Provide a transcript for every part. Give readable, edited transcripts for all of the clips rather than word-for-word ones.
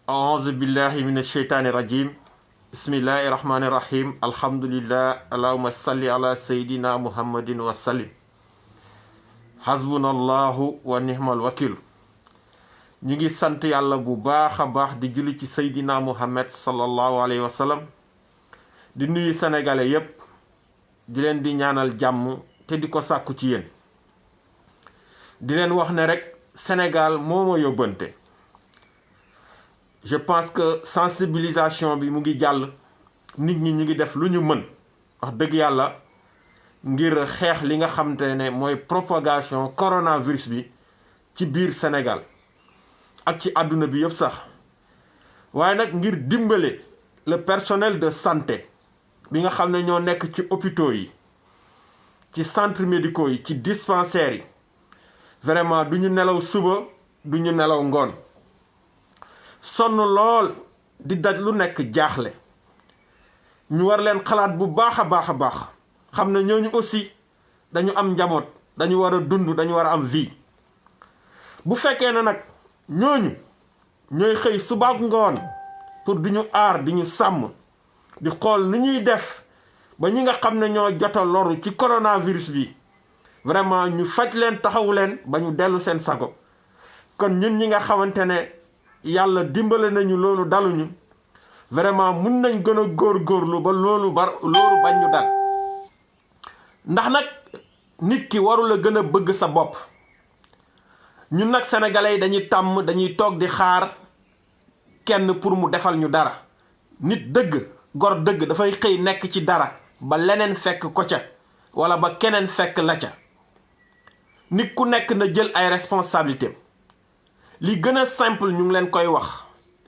أعوذ بالله من الشيطان الرجيم بسم الله الرحمن الرحيم الحمد لله اللهم صل على سيدنا محمد وسلم حسبنا الله ونعم الوكيل ñi ngi sant yàlla bu baax a baax di julli ci Seydina Muhammad sallallahu alayhi wa sallam di nuyu sénégalais yépp di leen di ñaanal jàmm te di ko sàkku ci yéen di leen wax ne rek Sénégal moo ma yóbbante je pense que sensibilisation bi mu ngi jàll nit ñi ñu ngi def lu ñu mën wax dëgg yàlla ngir xeex li nga xamante ne mooy propagation coronavirus bi ci biir Sénégal ak ci àdduna bi yëpp sax waaye nag ngir dimbale le personnel de santé bi nga xam ne ñoo nekk ci hôpitaux yi ci centres médicaux yi ci dispensaires yi vraiment du ñu nelaw suba du ñu nelaw ngoon sonn lool di daj lu nekk jaaxle ñu war leen xalaat bu baax a baax a baax xam ne ñooñu aussi dañu am njaboot dañu war a dund dañu war a am vie bu fekkee ne nag ñooñu ñooy xëy suba ak ngoon pour di ñu aar di ñu sàmm di xool ni ñuy def ba ñi nga xam ne ñoo jota loru ci coronavirus bi vraiment ñu faj leen taxawu leen ba ñu dellu seen sago kon ñun ñi nga xamante ne yàlla dimbale nañu loolu daluñu vraiment mun nañ gën a góorgóorlu ba loolu bañ ñu dal ndax nag nit ki warul a gën a bëgg sa bopp ñun nag sénégalais yi dañuy toog di xaar kenn pour mu defal ñu dara nit dëgg gor dëgg dafay xëy nekk ci dara ba leneen fekk ko ca wala ba keneen fekk la ca nit ku nekk na jël ay responsabilités li gën a simple ñu ngi leen koy wax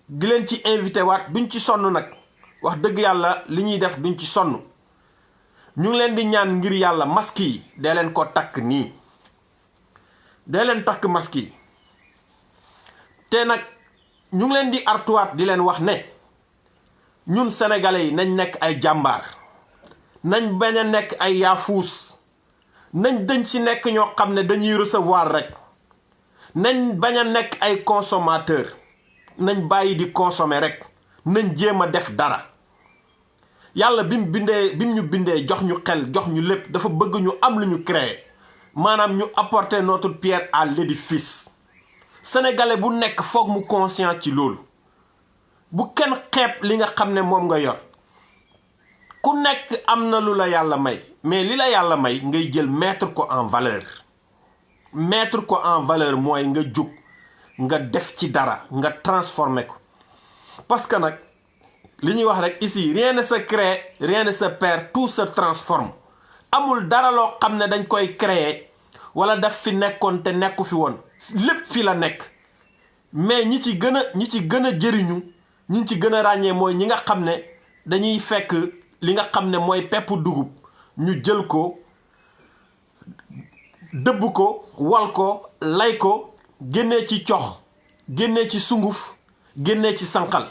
di leen ci invité waat duñ ci sonn nag wax dëgg yàlla li ñuy def duñ ci sonn ñu ngi leen di ñaan ngir yàlla masque yi dee leen ko takk nii dee leen takk masque yi te nag ñu ngi leen di artuwaat di leen wax ne ñun sénégalais yi nañ nekk ay jàmbaar nañ bañ a nekk ay yaafuus nañ dañ ci nekk ñoo xam ne dañuy recevoir rek nañ bañ a nekk ay consommateur nañ bàyyi di consommer rek nañ jéem a def dara yàlla bi mu ñu bindee jox ñu xel jox ñu lépp dafa bëgg ñu am lu ñu créer maanaam ñu apporter notre pierre à l'édifice sénégalais bu nekk foog mu conscient ci loolu bu kenn xeeb li nga xam ne moom nga yor ku nekk am na lu la yàlla may mais li la yàlla may ngay jël mettre ko en valeur mooy nga jug nga def ci dara nga transformer ko parce que nag li ñuy wax rek ici rien ne se crée rien ne se perd tout se transforme amul dara loo xam ne dañ koy créer wala daf fi nekkoon te nekku fi woon lépp fi la nekk mais ñi ci gën a jëriñu ñi ci gën a ràññee mooy ñi nga xam ne dañuy fekk li nga xam ne mooy pepp dugub ñu jël ko dëbb ko wal ko lay ko génnee ci cox génnee ci sunguf génnee ci sànqal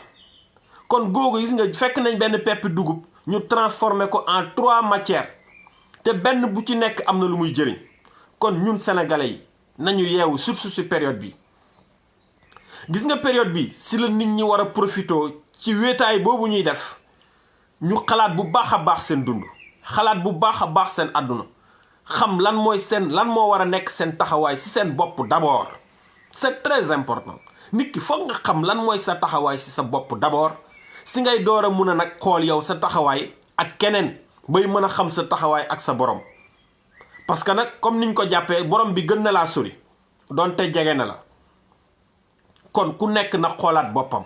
kon googu gis nga fekk nañ benn pepp dugub ñu transformer ko en 3 matières te benn bu ci nekk am na lu muy jëriñ kon ñun sénégalais yi nañu yeewu surtout ci période bi gis nga période bi si la nit ñi war a profitoo ci wéetaay boobu ñuy def ñu xalaat bu baax a baax seen dund xalaat bu baax a baax seen àdduna xam lan moo war a nekk seen taxawaay ci seen bopp d'abord c'est très important nit ki foog nga xam lan mooy sa taxawaay ci sa bopp d'abord si ngay door a mun a nag xool yow sa taxawaay ak keneen bay mën a xam sa taxawaay ak sa borom parce que nag comme niñ ko jàppee borom bi gën na laa sori doonte jege na la kon ku nekk na xoolaat boppam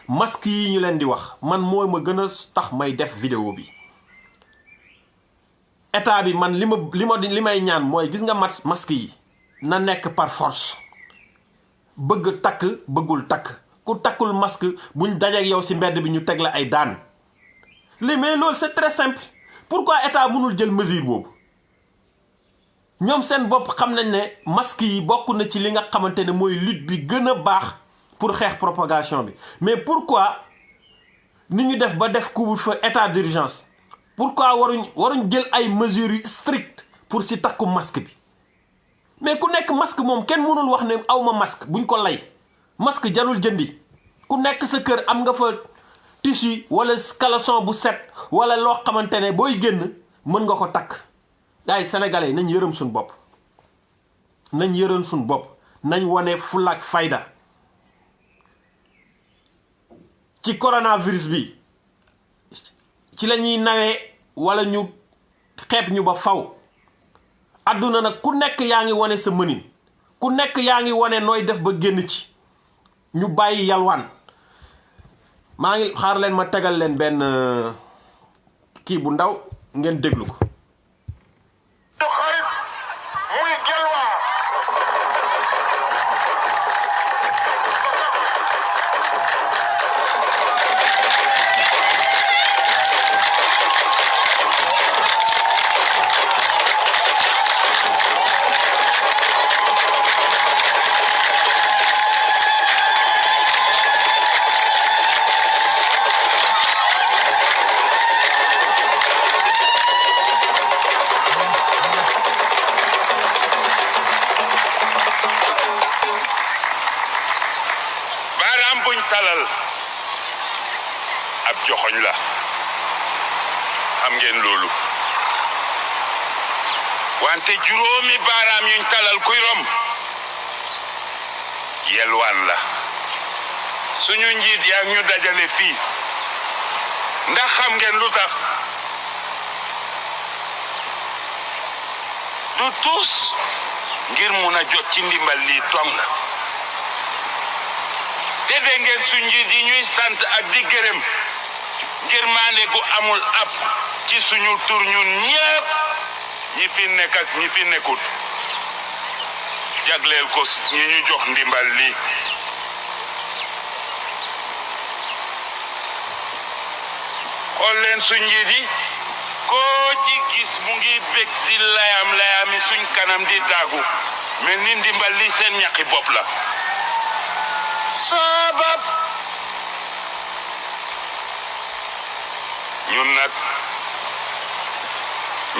masque yi ñu leen di wax man mooy ma gën a tax may def vidéo bi état bi man li may ñaan mooy gis nga masque yi na nekk par force bëgg takk bëggul takk ku takkul masque buñ dajeek yow ci mbedd bi ñu teg la ay daan mais loolu c'est très simple pourquoi état mënul jël mesure boobu ñoom seen bopp xam nañ ne masque yi bokk na ci li nga xamante ne mooy lutte bi gën a baax pour xeex propagation bi mais pourquoi ni ñu def ba def couvre-feu état d'urgence pourquoi waruñ jël ay mesures yu strictes pour ci takku masque bi mais ku nekk masque moom kenn mënul wax ne awma masque buñ ko lay masque jarul jëndi ku nekk sa kër am nga fa tissu wala caleçon bu set wala loo xamante ne booy génn mën nga ko takk. ay sénégalais nañ yërëm suñ bopp nañ wane fulla ak fayda ci coronavirus bi ci la ñuy nawee wala ñu xeeb ñu ba faw. àdduna nag ku nekk yaa ngi wane sa mënin ku nekk yaa ngi wane nooy def ba génn ci. ñu bàyyi yalwaan maa ngi xaar leen ma tegal leen benn kii bu ndaw ngeen déglu ko. talal ab joxoñ la xam ngeen loolu wante juróomi baaraam yuñ talal kuy romb yelwaan la suñu njiit yaa ñu dajale fii ndax xam ngeen lu tax du tous ngir mun a jot ci ndimbal lii tong te de ngeen su njiit yi ñuy sant ak di gërëm ngir maande gu amul ab ci suñu tur ñun ñépp ñi fi nekk ak ñi fi nekkut jagleel ko ñi ñu jox ndimbal lii xool leen su njiit yi koo ci gis mu ngi bég di layami suñ kanam di daagu mel ni ndimbal li seen ñaqi bopp la sabab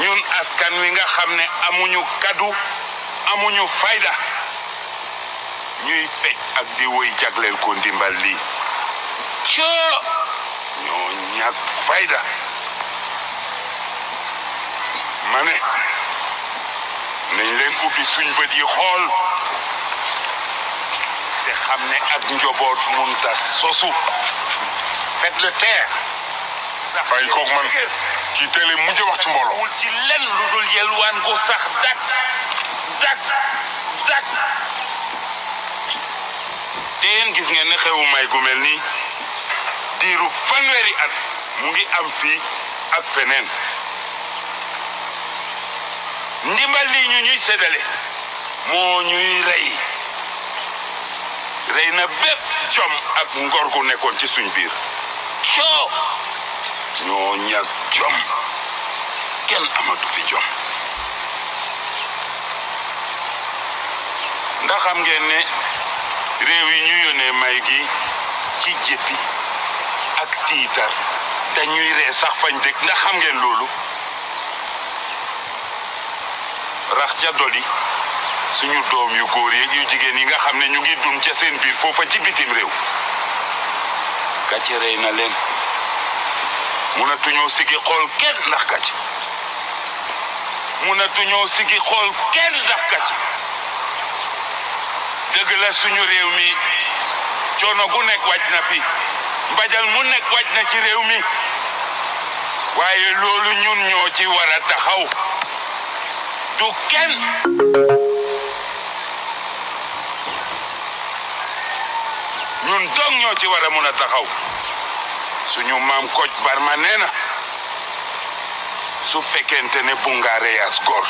ñun askan wi nga xam ne amuñu kaddu amuñu fayda ñuy fecc ak di woy jagleel ko ndimbal li coo ñoo ñàkk fayda ma ne nañ leen ubbi suñ bët yi xool te xam ne ak njoboot munta sosu faites le taire fay koog man ci télé mujj wax ci mbooloo wul ci lenn lu dul yelwaan gu sax dak te yéen gis ngeen ne xewu may gu mel nii diiru fanweeri at mu ngi am fii ak feneen ndimbal lii ñu ñuy séddale moo ñuy rey na bépp jom ak ngor gu nekkoon ci suñ biir coo ñoo ñàkk jom kenn amatu fi jom ndax xam ngeen ne réew yi ñu yónnee may gi ci jéppi ak tiitar dañuy ree sax fañ dëkk ndax xam ngeen loolu rax ca doli suñu doom yu góor yeeg yu jigéen yi nga xam ne ñu ngi dund ca seen biir foofa ci bitim réew gàcce rey na leen munatuñoo sigi xool kenn ndax gàcce munatuñoo sigi xool kenn ndax gàcce dëgg la suñu réew mi coono gu nekk wàcc na fi mbajal mu nekk wàcc na ci réew mi waaye loolu ñun ñoo ci war a taxaw du kenn ñun dong ñoo ci war a mun a taxaw suñu maam Kocc Barma nee na su fekkente ne bu nga reyaas góor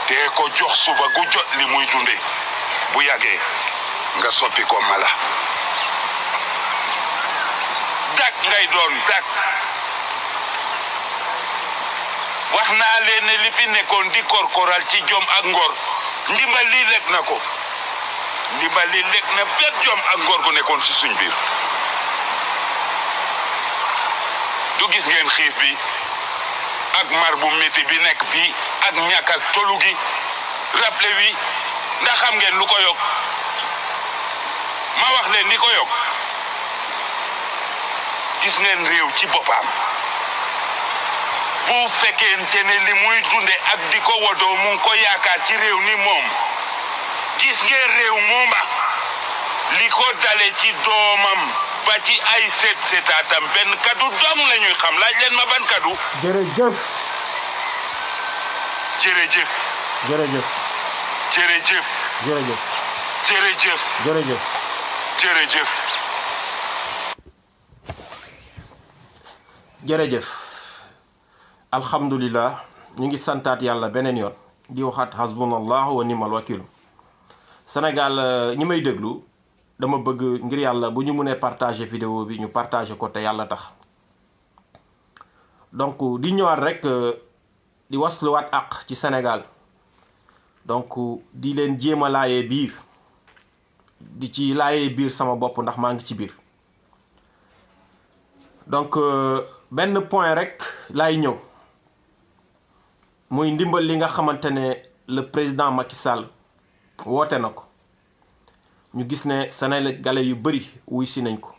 te ko jox suba gu jot li muy dunde bu yàggee nga soppi ko mala dak ngay doon dak wax naa leen ne li fi nekkoon di korkoral ci jom ak ngor ndimbal li lekk na ko ndimbal li lekk na bépp jom ak ngor gu nekkoon ci suñ biir du gis ngeen xiif bi ak mar bu métti bi nekk fii ak ñàkk ak tolu gi rappelé wi ndax xam ngeen lu ko yokk ma wax wax leen di ko yokk gis ngeen réew ci boppam bu fekkente ne li muy dunde ak di ko wodoo mu ngi ko yaakaar ci réew ni moom gis ngeen réew mooma li ko dale ci doomam ba ci ay setaatam benn kaddu dong la ñuy xam laaj leen ma ban kaddu. jërëjëf. jërëjëf. jërëjëf. jërëjëf. jërëjëf. jërëjëf. jërëjëf. jërëjëf. jërëjëf. alhamdulilah ñu ngi santaat yàlla beneen yoon di waxaat hasbunallahu wa ni'mal wakil. Sénégal ñi may déglu dama bëgg ngir yàlla bu ñu mënee partager vidéo bi ñu partager ko te yàlla tax donc di ñëwaat rek di wasluwaat àq ci Sénégal donc di leen jéem a laayee biir di ci laayee biir sama bopp ndax maa ngi ci biir donc benn point rek laay ñëw muy ndimbal li nga xamante ne le président Macky Sall woote na ko ñu gis ne Sénégalais yu bëri wuy si nañ ko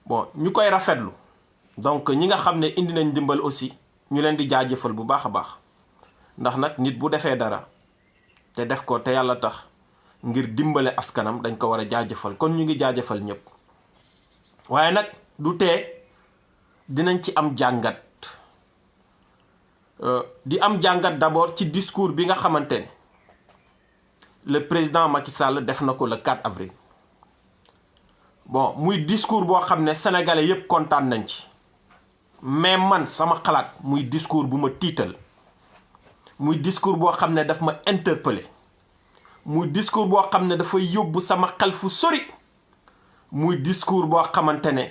bon ñu koy rafetlu donc ñi nga xam ne indi nañ ndimbal aussi ñu leen di jaajëfal bu baax a baax ndax nag nit bu defee dara te def ko te yàlla tax ngir dimbale askanam dañ ko war a jaajëfal kon ñu ngi jaajëfal ñëpp waaye nag du tee dinañ ci am jàngat di am jàngat d'abord ci discours bi nga xamante ne le président Macky Sall def na ko le 4 avril bon muy discours boo xam ne sénégalais yépp kontaan nañ ci mais man sama xalaat muy discours bu ma tiital muy discours boo xam ne daf ma interpellé muy discours boo xam ne dafay yóbbu sama xel fu sori muy discours boo xamante ne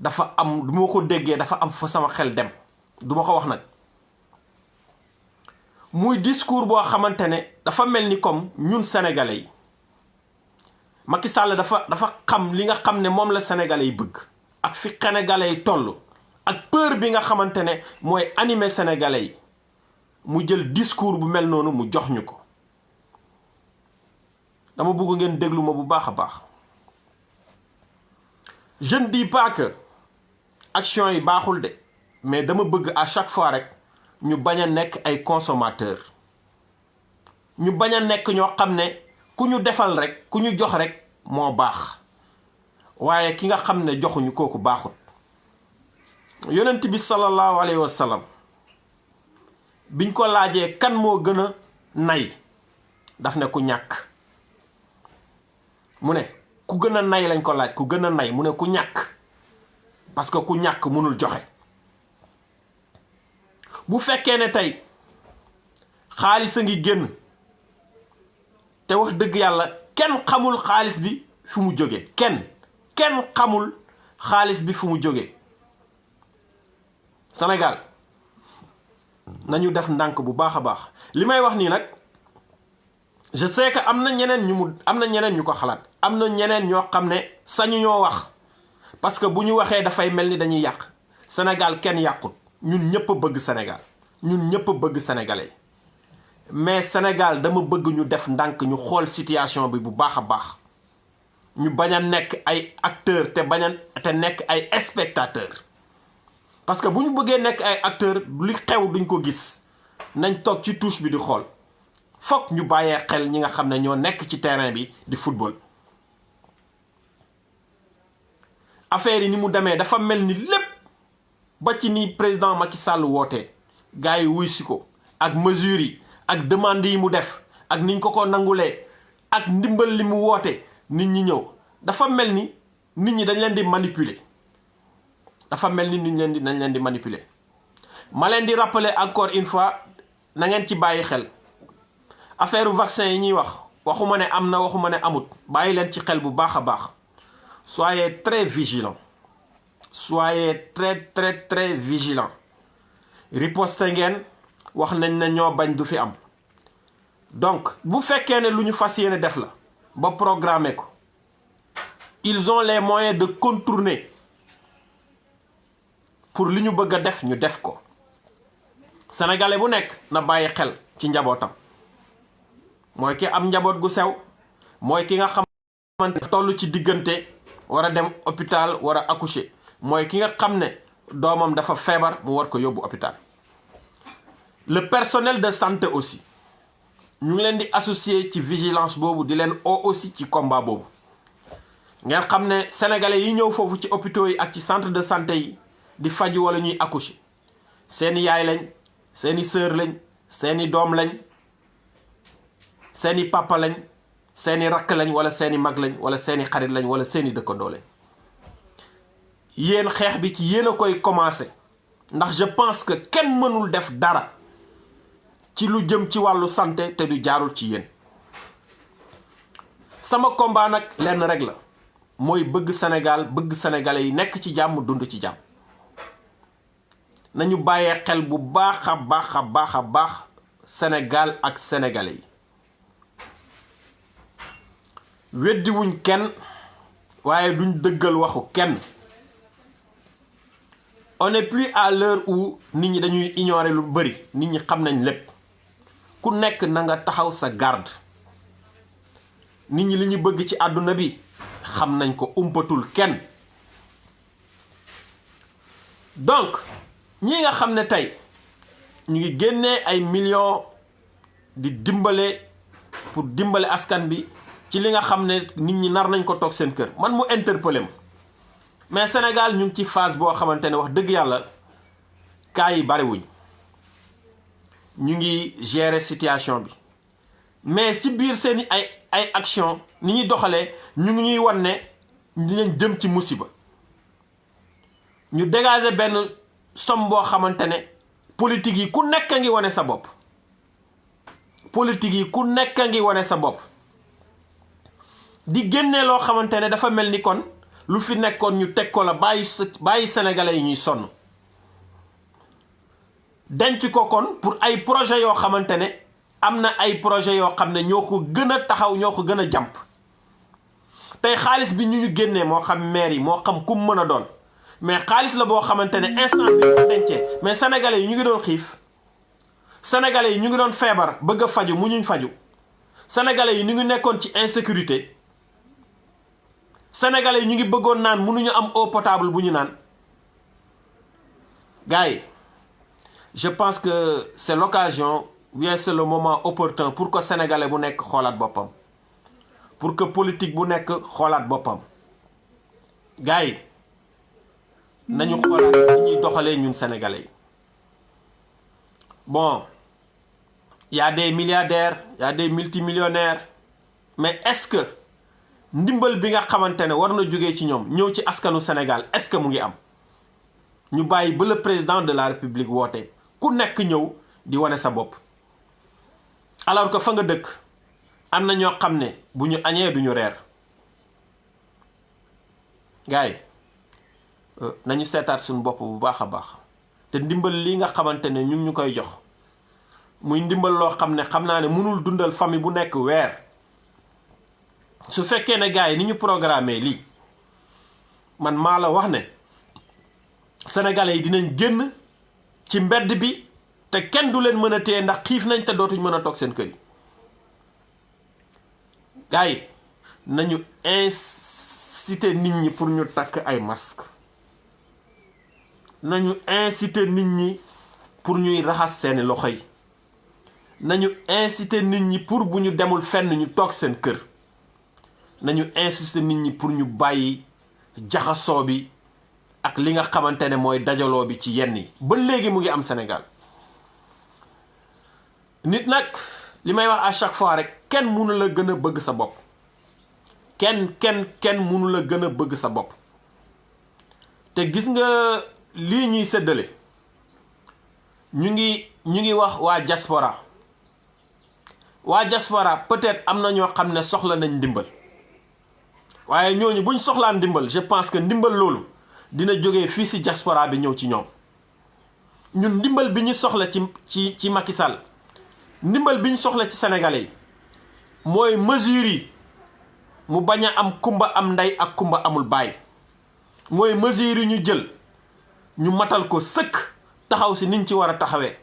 dafa am du ma ko déggee dafa am fa sama xel dem du ma ko wax nag muy discours boo xamante ne dafa mel ni comme ñun sénégalais yi Macky Sall dafa xam li nga xam ne moom la sénégalais yi bëgg ak fi sénégalais yi toll ak peur bi nga xamante ne mooy animé sénégalais yi mu jël discours bu mel noonu mu jox ñu ko dama bëgg ngeen déglu ma bu baax a baax je ne dis pas que action yi baaxul de mais dama bëgg à chaque fois rek ñu bañ a nekk ay consommateur ñu bañ a nekk ñoo xam ne ku ñu defal rek ku ñu jox rek moo baax waaye ki nga xam ne joxuñu kooku baaxut yonent bi sallallahu alayhi wa sallam biñ ko laajee kan moo gën a nay daf ne ku ñàkk mu ne ku gën a nay lañ ko laaj ku gën a nay mu ne ku ñàkk parce que ku ñàkk mënul joxe bu fekkee ne tey xaalis a ngi génn te wax dëgg yàlla kenn xamul xaalis bi fu mu jóge kenn xamul xaalis bi fu mu jóge Sénégal nañu def ndànk bu baax a baax li may wax nii nag je sais que am na ñeneen ñu ko xalaat am na ñeneen ñoo xam ne sañu ñoo wax parce que bu ñu waxee dafay mel ni dañuy yàq Sénégal kenn yàqut ñun ñëpp bëgg Sénégal ñun ñëpp bëgg sénégalais mais Sénégal dama bëgg ñu def ndànk ñu xool situation bi bu baax a baax ñu bañ a nekk ay acteurs te nekk ay spectateurs parce que bu ñu bëggee nekk ay acteurs li xew duñ ko gis nañ toog ci touche bi di xool fokk ñu bàyyee xel ñi nga xam ne ñoo nekk ci terrain bi di football. affaire yi ni mu demee dafa mel ni lépp ba ci ni président Macky Sall wootee gars yi wuy si ko ak mesures yi ak demandes yi mu def ak niñ ko nangulee ak ndimbal li mu woote nit ñi ñëw dafa mel ni nit ñi dañ leen di manipuler dafa mel ni nañ leen di manipuler ma leen di rappeler encore une fois na ngeen ci bàyyi xel affaire vaccin yi ñuy wax waxuma ne am na waxuma ne amut bàyyi leen ci xel bu baax a baax soyez très vigilants soyez très vigilants riposte ngeen wax nañ ne ñoo bañ du fi am donc bu fekkee ne lu ñu fas yéene def la ba programmer ko ils ont les moyens de contourner pour li ñu bëgg a def ñu def ko sénégalais bu nekk na bàyyi xel ci njabootam mooy ki am njaboot gu sew mooy ki nga xam xamante toll ci diggante war a dem hôpital war a accoucher mooy ki nga xam ne doomam dafa feebar mu war ko yóbbu hôpital. Le personnel de santé aussi ñu ngi leen di associer ci vigilance boobu di leen oo aussi ci combat boobu ngeen xam ne sénégalais yi ñëw foofu ci hôpitaux yi ak ci centre de santé yi di faju wala ñuy accoucher seeni yaay lañ seeni sœur lañ seeni doom lañ seeni papa lañ seeni rakk lañ wala seeni mag lañ wala seeni xarit lañ wala seeni dëkkandoo lañ. yéen xeex bi ci yéen a koy commencé ndax je pense que kenn mënul def dara ci lu jëm ci wàllu santé te du jaarul ci yéen. sama combat nag lenn rek la mooy bëgg Sénégal bëgg sénégalais yi nekk ci jàmm dund ci jàmm. nañu bàyyee xel bu baax a baax Sénégal ak sénégalais yi. weddiwuñ kenn waaye duñ dëggal waxu kenn. On n'est plus à l'heure où nit ñi dañuy ignorer lu bari nit ñi xam nañ lépp ku nekk na nga taxaw sa garde. nit ñi li ñu bëgg ci àdduna bi xam nañ ko umpatul kenn. donc ñi nga xam ne tey ñu ngi génnee ay millions di dimbale pour dimbale askan bi ci li nga xam ne nit ñi nar nañ ko toog seen kër man mu interpellé ma mais Sénégal ñu ngi ci phase boo xamante ne wax dëgg yàlla cas yi bariwuñ ñu ngi gérer situation bi mais ci biir seeni ay action ni ñuy doxalee ñu ngi ñuy wan ne ñu leen jëm ci musiba ñu dégager benn somme boo xamante ne politique yi ku nekk a ngi wane sa bopp politique yi ku nekk a ngi wane sa bopp di génne loo xamante ne dafa mel ni kon lu fi nekkoon ñu teg ko la bàyyi sénégalais yi ñuy sonn denc ko kon pour ay projet yoo xamante ne am na ay projet yoo xam ne ñoo ko gën a taxaw ñoo ko gën a jàmp tey xaalis bi ñu génnee moo xam maire yi moo xam kum mën a doon mais xaalis la boo xamante ne instant bi ko dencee mais sénégalais yi ñu ngi doon xiif sénégalais yi ñu ngi doon feebar bëgg a faju mu ñuñ faju sénégalais yi ñu ngi nekkoon ci insécurité sénégalais yi ñu ngi bëggoon naan mënuñu am eau potable bu ñu naan gars yi je pense que c'est l'occasion bien c'est le moment opportun pour que sénégalais bu nekk xoolaat boppam pour que politique bu nekk xoolaat boppam gars yi nañu xoolaat ni ñuy doxalee ñun sénégalais yi bon y a des milliardaires y a des multimillionnaires mais est-ce que ndimbal bi nga xamante ne war na jógee ci ñoom ñëw ci askanu Sénégal est-ce que mu ngi am ñu bàyyi ba le président de la République woote ku nekk ñëw di wane sa bopp alors que fa nga dëkk am na ñoo xam ne bu ñu añee duñu reer gars yi nañu seetaat suñu bopp bu baax a baax te ndimbal lii nga xamante ne ñu koy jox muy ndimbal loo xam ne xam naa ne mënul dundal famille bu nekk weer su fekkee ne gars yi ni ñu programmé lii man maa la wax ne sénégalais yi dinañ génn ci mbedd bi te kenn du leen mën a téye ndax xiif nañ te dootuñ mën a toog seen kër yi gars yi nañu inciter nit ñi pour ñu takk ay masque nañu inciter nit ñi pour ñuy raxas seeni loxo yi nañu inciter nit ñi pour bu ñu demul fenn ñu toog seen kër nañu inciter nit ñi pour ñu bàyyi jaxasoo bi ak li nga xamante ne mooy dajaloo bi ci yenn yi ba léegi mu ngi am Sénégal nit nag li may wax à chaque fois rek kenn mënu la gën a bëgg sa bopp kenn mënu la gën a bëgg sa bopp te gis nga lii ñuy séddale ñu ngi wax waa diaspora peut-être am na ñoo xam ne soxla nañ ndimbal waaye ñooñu buñ soxlaa ndimbal je pense que ndimbal loolu dina jógee fii ci diaspora bi ñëw ci ñoom ñun ndimbal bi ñu soxla ci Macky Sall ndimbal bi ñu soxla ci sénégalais yi mooy mesures yi mu bañ a am kumba am ndey ak kumba amul baay mooy mesures yi ñu jël ñu matal ko sëkk taxaw ci niñ ci war a taxawee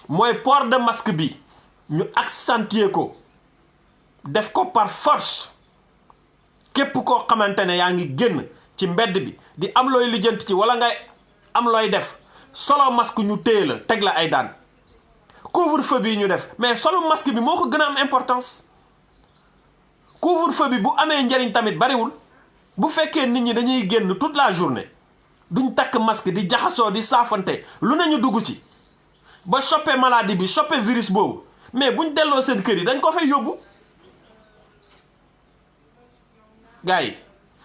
mooy port de masque bi ñu accentuer ko def ko par force képp koo xamante ne yaa ngi génn ci mbedd bi di am looy lijjanti ci wala ngay am looy def solo masque ñu téye la teg la ay daan couvre-feu bi ñu def mais solo masque bi moo ko gën a am importance couvre-feu bi bu amee njariñ tamit bariwul bu fekkee nit ñi dañuy génn toute la journée duñ takk masque di jaxasoo di saafante lu nañu dugg ci ba choper maladie bi choper virus boobu mais buñ delloo seen kër yi dañ ko fay yóbbu gars yi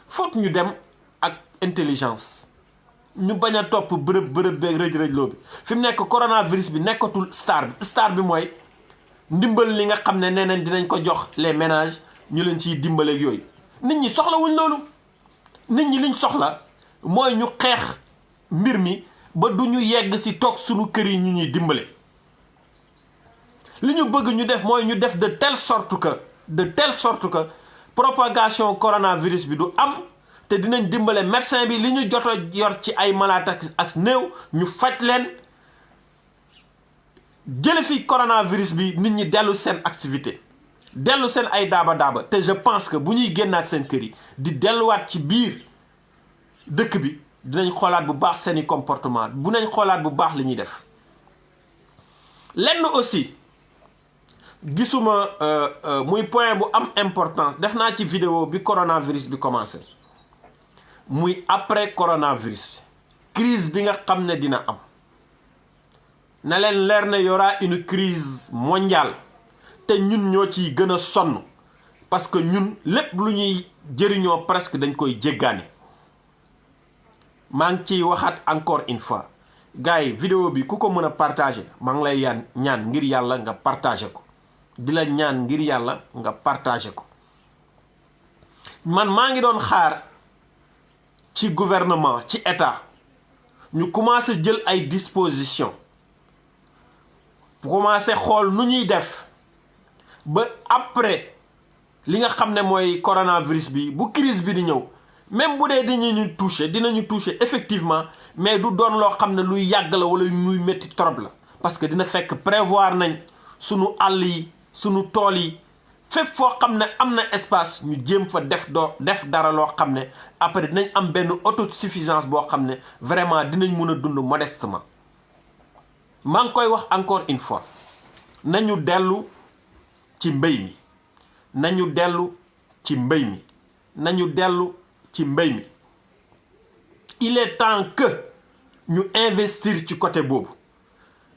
foog ñu dem ak intelligence ñu bañ a topp bërëb beeg rëj-rëjloo bi fi mu nekk coronavirus bi nekkatul star bi mooy ndimbal li nga xam ne nee nañ dinañ ko jox les ménages ñu leen ciy dimbaleeg yooyu nit ñi soxla wuñ loolu nit ñi liñ soxla mooy ñu xeex mbir mi ba du ñu yegg ci toog suñu kër yi ñu ñuy dimbale li ñu bëgg ñu def mooy ñu def de telle sorte que propagation coronavirus bi du am te dinañ dimbale médecin bi li ñu jot a yor ci ay malade ak néew ñu faj leen jële fi coronavirus bi nit ñi dellu seen activité dellu seen ay daaba te je pense que bu ñuy génnaat seen kër yi di delluwaat ci biir dëkk bi dinañ xoolaat bu baax seeni comportement bu nañ xoolaat bu baax li ñuy def lenn aussi gisuma muy point bu am importance def naa ci vidéo bi coronavirus bi commencé muy après coronavirus crise bi nga xam ne dina am na leen leer ne y aura une crise mondiale te ñun ñoo ciy gën a sonn parce que ñun lépp lu ñuy jëriñoo presque dañ koy jéggaani maa ngi ciy waxaat encore une fois gars yi vidéo bi ku ko mën a partager maa ngi lay ñaan ngir yàlla nga partager ko di la ñaan ngir yàlla nga partager ko man maa ngi doon xaar ci gouvernement ci état ñu commencé jël ay dispositions commencé xool nu ñuy def ba après li nga xam ne mooy coronavirus bi bu crise bi di ñëw même bu dee dinañu touché effectivement mais du doon loo xam ne luy yàgg la wala muy métti trop la parce que dina fekk prévoir nañ sunu àll yi sunu tool yi fépp foo xam ne am na espace ñu jéem fa def dara loo xam ne après dinañ am benn autosuffisance boo xam ne vraiment dinañ mun a dund modestement maa ngi koy wax encore une fois nañu dellu ci mbéy mi nañu dellu ci mbéy mi nañu dellu ci mbéy mi il est temps que ñu investir ci côté boobu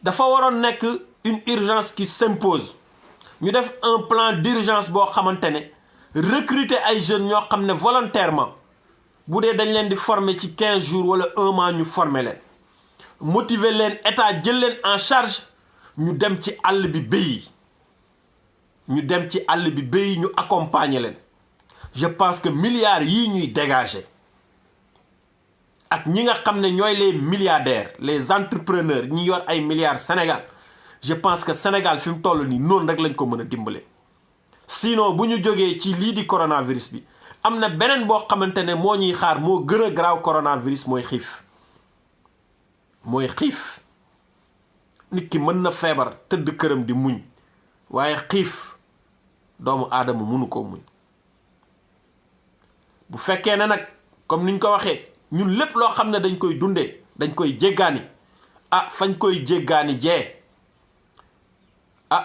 dafa waroon nekk une urgence qui s'impose ñu def un plan d'urgence boo xamante ne recruter ay jeunes ñoo xam ne volontairement bu dee dañ leen di former ci 15 jours wala 1 mois ñu former leen motiver leen état jël leen en charge ñu dem ci àll bi béyi ñu accompagner leen je pense que milliards yii ñuy dégager ak ñi nga xam ne ñooy les milliardaires les entrepreneurs ñi yor ay milliards Sénégal je pense que Sénégal fi mu toll nii noonu rek lañ ko mën a dimbale sinon bu ñu jógee ci lii di coronavirus bi am na beneen boo xamante ne moo ñuy xaar moo gën a garaaw coronavirus mooy xiif nit ki mën na feebar tëdd këram di muñ waaye xiif doomu aadama mënu koo muñ bu fekkee ne nag comme niñ ko waxee ñun lépp loo xam ne dañ koy dundee dañ koy jéggaani fañ koy jéggaani jee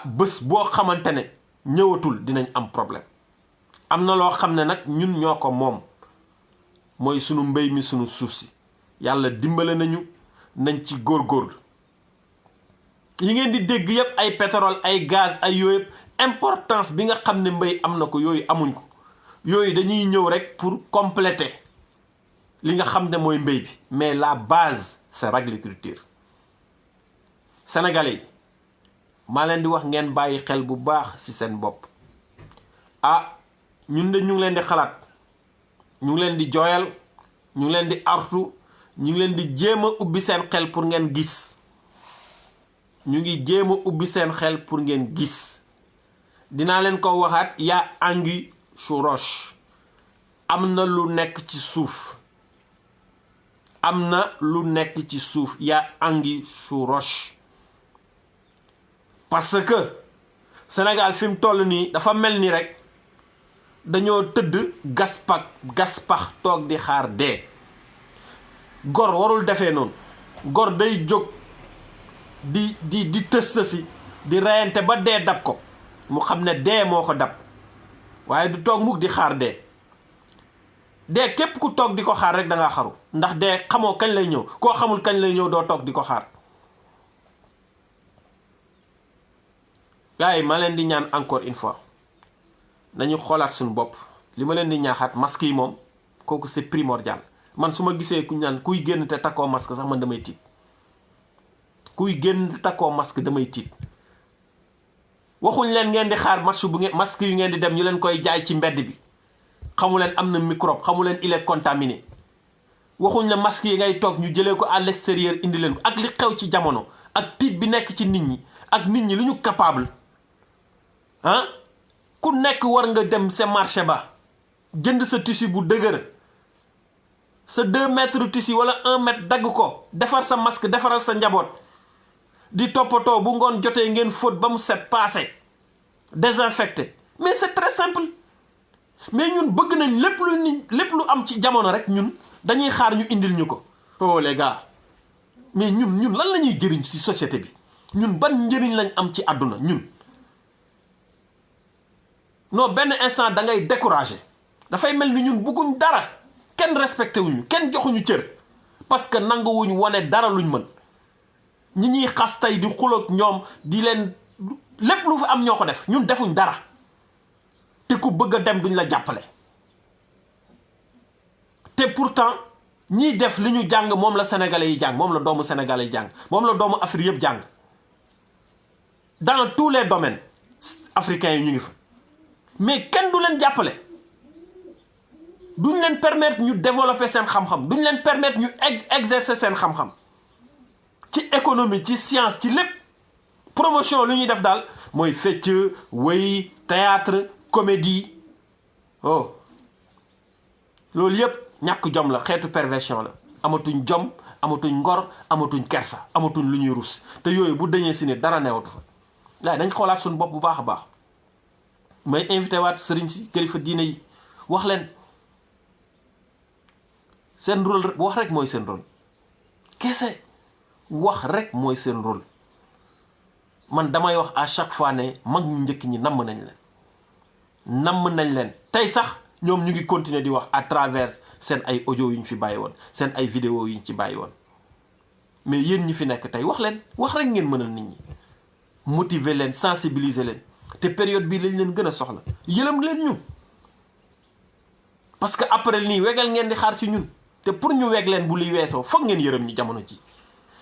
bés boo xamante ne ñëwatul dinañ am problème am na loo xam ne nag ñun ñoo ko moom mooy sunu mbéy mi sunu suuf si yàlla dimbale nañ ci góorgóorlu yi ngeen di dégg yëpp ay pétrole ay gaz ay yooyu yëpp importance bi nga xam ne mbéy am na ko yooyu amuñ ko yooyu dañuy ñëw rek pour compléter li nga xam ne mooy mbéy bi mais la base c'est l'agriculture sénégalais yi maa leen di wax ngeen bàyyi xel bu baax ci seen bopp ñun de ñu ngi leen di xalaat ñu ngi leen di jooyal ñu ngi leen di artu ñu ngi leen di jéem a ubbi seen xel pour ngeen gis ñu ngi jéem a ubbi seen xel pour ngeen gis dinaa leen ko waxaat yaa anguille sous roche am na lu nekk ci suuf yaa anguille sous roche parce que Sénégal fi mu toll nii dafa mel ni rek dañoo tëdd gas pax toog di xaar dee. gor warul defee noonu. gor day jóg di tës-tësi di reyante ba dee dab ko mu xam ne dee moo ko dab waaye du toog mukk di xaar dee. dee képp ku toog di ko xaar rek da ngaa xaru ndax dee xamoo kañ lay ñëw koo xamul kañ lay ñëw doo toog di ko xaar. gars yi ma leen di ñaan encore une fois nañu xoolaat suñu bopp. li ma leen di ñaaxaat masque yi moom kooku c'est primordial. man su ma gisee ku ñaan kuy génn te takkoo masque sax man damay tiit. kuy génn te takkoo masque damay tiit. waxuñ leen ngeen di xaar masque yu ngeen di dem ñu leen koy jaay ci mbedd bi. xamu leen am na microbe xamu leen il est contaminé. waxuñ la masque yi ngay toog ñu jëlee ko à l'extérieur indi leen ko ak li xew ci jamono ak tiit bi nekk ci nit ñi ak nit ñi li ñu capable ah ku nekk war nga dem sa marché ba jënd sa tissu bu dëgër sa 2 mètres tissu wala 1 mètre dagg ko defar sa masque defaral sa njaboot di toppatoo bu ngoon jotee ngeen fóot ba mu set passé désinfecté mais c'est très simple. mais ñun bëgg nañ lépp lu am ci jamono rek ñun dañuy xaar ñu indil ñu ko. oh les gars mais ñun lan la ñuy jëriñ ci société bi ñun ban njëriñ lañ am ci àdduna ñun. non benn instant da ngay découragé dafay mel ni ñun bëgguñ dara kenn respecté wuñu kenn joxuñu cër parce que nanguwuñ wane dara luñ mën ñi ñuy xas tey di xuloog ñoom di leen lépp lu fi am ñoo ko def ñun defuñ dara. te ku bëgg a dem duñ la jàppale te pourtant ñiy def li ñu jàng moom la sénégalais yi jàng moom la doomu sénégalais yi jàng moom la doomu Afrique yëpp jàng dans tous les domaines africains yi ñu ngi fa mais kenn du leen jàppale duñ leen permettre ñu développer seen xam-xam duñ leen permettre ñu exercer seen xam-xam ci économie ci science ci lépp promotion lu ñuy def daal mooy fecc wéy théâtre comédie oh loolu yëpp ñàkk jom la xeetu perversion la amatuñ jom amatuñ ngor amatuñ kersa amatuñ lu ñuy rus te yooyu bu dañee si ne dara newatu fa waaye dañ xoolaat suñu bopp bu baax a baax may invité waat sëriñ si kilifa diine yi wax leen seen rôle wax rek mooy seen rôle kese wax rek mooy seen rôle man damay wax à chaque fois ne mag ñu njëkk ñi namm nañ leen tey sax ñoom ñu ngi continuer di wax à travers seen ay audio yu ñu fi bàyyi woon seen ay vidéo yu ñu ci bàyyi woon mais yéen ñi fi nekk tey wax leen wax rek ngeen mënal nit ñi motiver leen sensibiliser leen te période bii lañ leen gën a soxla yërëm leen ñu parce que après nii wegal ngeen di xaar ci ñun te pour ñu weg leen bu liy weesoo foog ngeen yërëm ñu jamono ji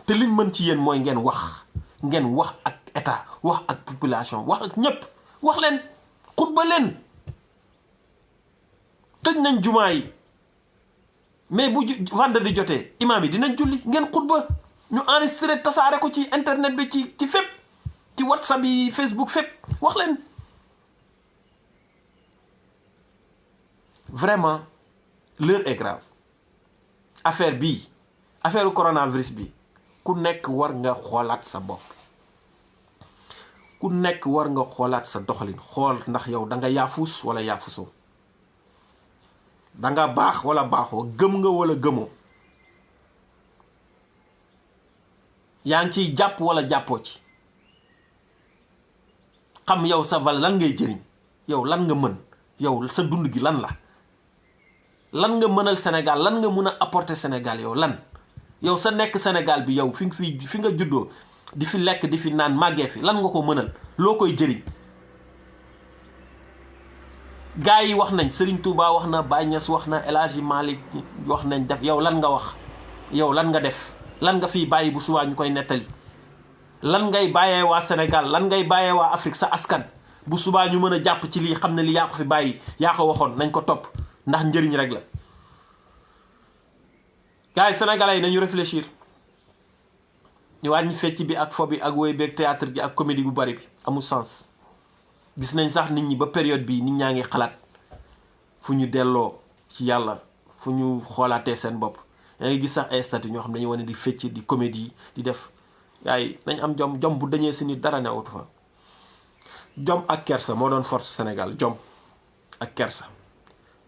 te liñ mën ci yéen mooy ngeen wax ak état wax ak population wax ak ñëpp wax leen xutba leen tëj nañ jumaa yi mais bu vendredi jotee imaam yi dinañ julli ngeen xutba ñu enregistré tasaare ko ci internet bi ci fépp ci WhatsApp yi Facebook fépp wax leen vraiment l'heure est grave affaire coronavirus bi ku nekk war nga xoolaat sa bopp ku nekk war nga xoolaat sa doxalin xool ndax yow da nga yaafus wala yaafusoo da nga baax wala baaxoo gëm nga wala gëmoo yaa ngi ciy jàpp wala jàppoo ci xam yow sa val lan ngay jëriñ yow lan nga mën yow sa dund gi lan lan nga mënal Sénégal lan nga mën a apporter Sénégal yow lan yow sa nekk Sénégal bi yow fi nga juddoo di fi lekk di fi naan màggee fi lan nga ko mënal loo koy jëriñ gaa yi wax nañ Serigne Touba wax na Baye Niass wax na El Hadji Malick wax nañ def yow lan nga wax yow lan nga def lan nga fiy bàyyi bu subaa ñu koy nettali lan ngay bàyyee waa Sénégal lan ngay bàyyee waa Afrique sa askan bu subaa ñu mën a jàpp ci lii xam ne li yaa ko fi bàyyi yaa ko waxoon nañ ko topp ndax njëriñ rek la gars yi sénégalais yi nañu réfléchir ñu wàññi fecc bi ak fo bi ak woy beeg théâtre bi ak comédie bu bari bi amul sens gis nañ sax nit ñi ba période bi nit ñaa ngi xalaat fu ñu delloo ci yàlla fu ñu xoolaatee seen bopp yaa ngi gis sax ay statut ñoo xam ne dañuy wane di fecc di comédie di def gars yi nañ am jom bu dañee si nit dara newatu fa jom ak kersa moo doon force Sénégal jom ak kersa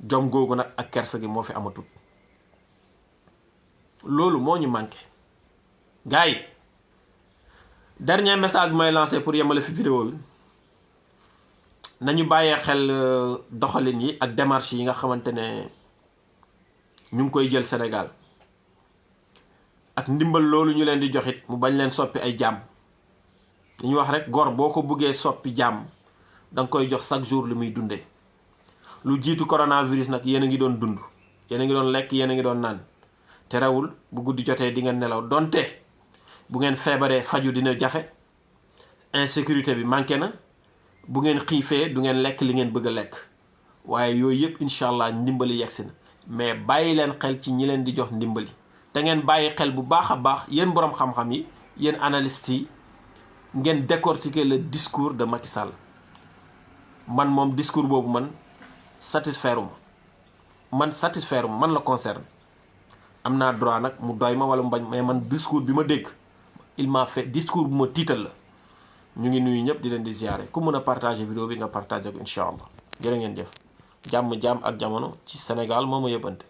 jom googu nag ak kersa gi moo fi amatul loolu moo ñu manqué gars yi dernier message bi may lancé pour yemale fi vidéo bi nañu bàyyee xel doxalin yi ak démarche yi nga xamante ne ñu ngi koy jël Sénégal ak ndimbal loolu ñu leen di joxit mu bañ leen soppi ay jaam li ñu wax rek gor boo ko buggee soppi jaam da nga koy jox chaque jour li muy dundee lu jiitu coronavirus nag yéen a ngi doon dund yéen a ngi doon lekk yéen a ngi doon naan te rewul bu guddi jotee di ngeen nelaw donte bu ngeen feebaree faju dina jafe insécurité bi manqué na bu ngeen xiifee du ngeen lekk li ngeen bëgg a lekk waaye yooyu yëpp incha allah ndimbali yegsi na mais bàyyi leen xel ci ñi leen di jox ndimbali te ngeen bàyyi xel bu baax a baax yéen boroom xam-xam yi yéen analystes yi ngeen décortiquer le discours de Macky Sall man moom discours boobu man satisfaire man la concerne am naa droit nag mu doy ma wala mu bañ mais man discours bi ma dégg il m'a fait discours bu ma tiital la ñu ngi nuyu ñëpp di leen di ziare ku mën a partager vidéo bi nga partager ko incha allah jërë ngeen jëf jàmm ak jamono ci Sénégal moo ma yëbbante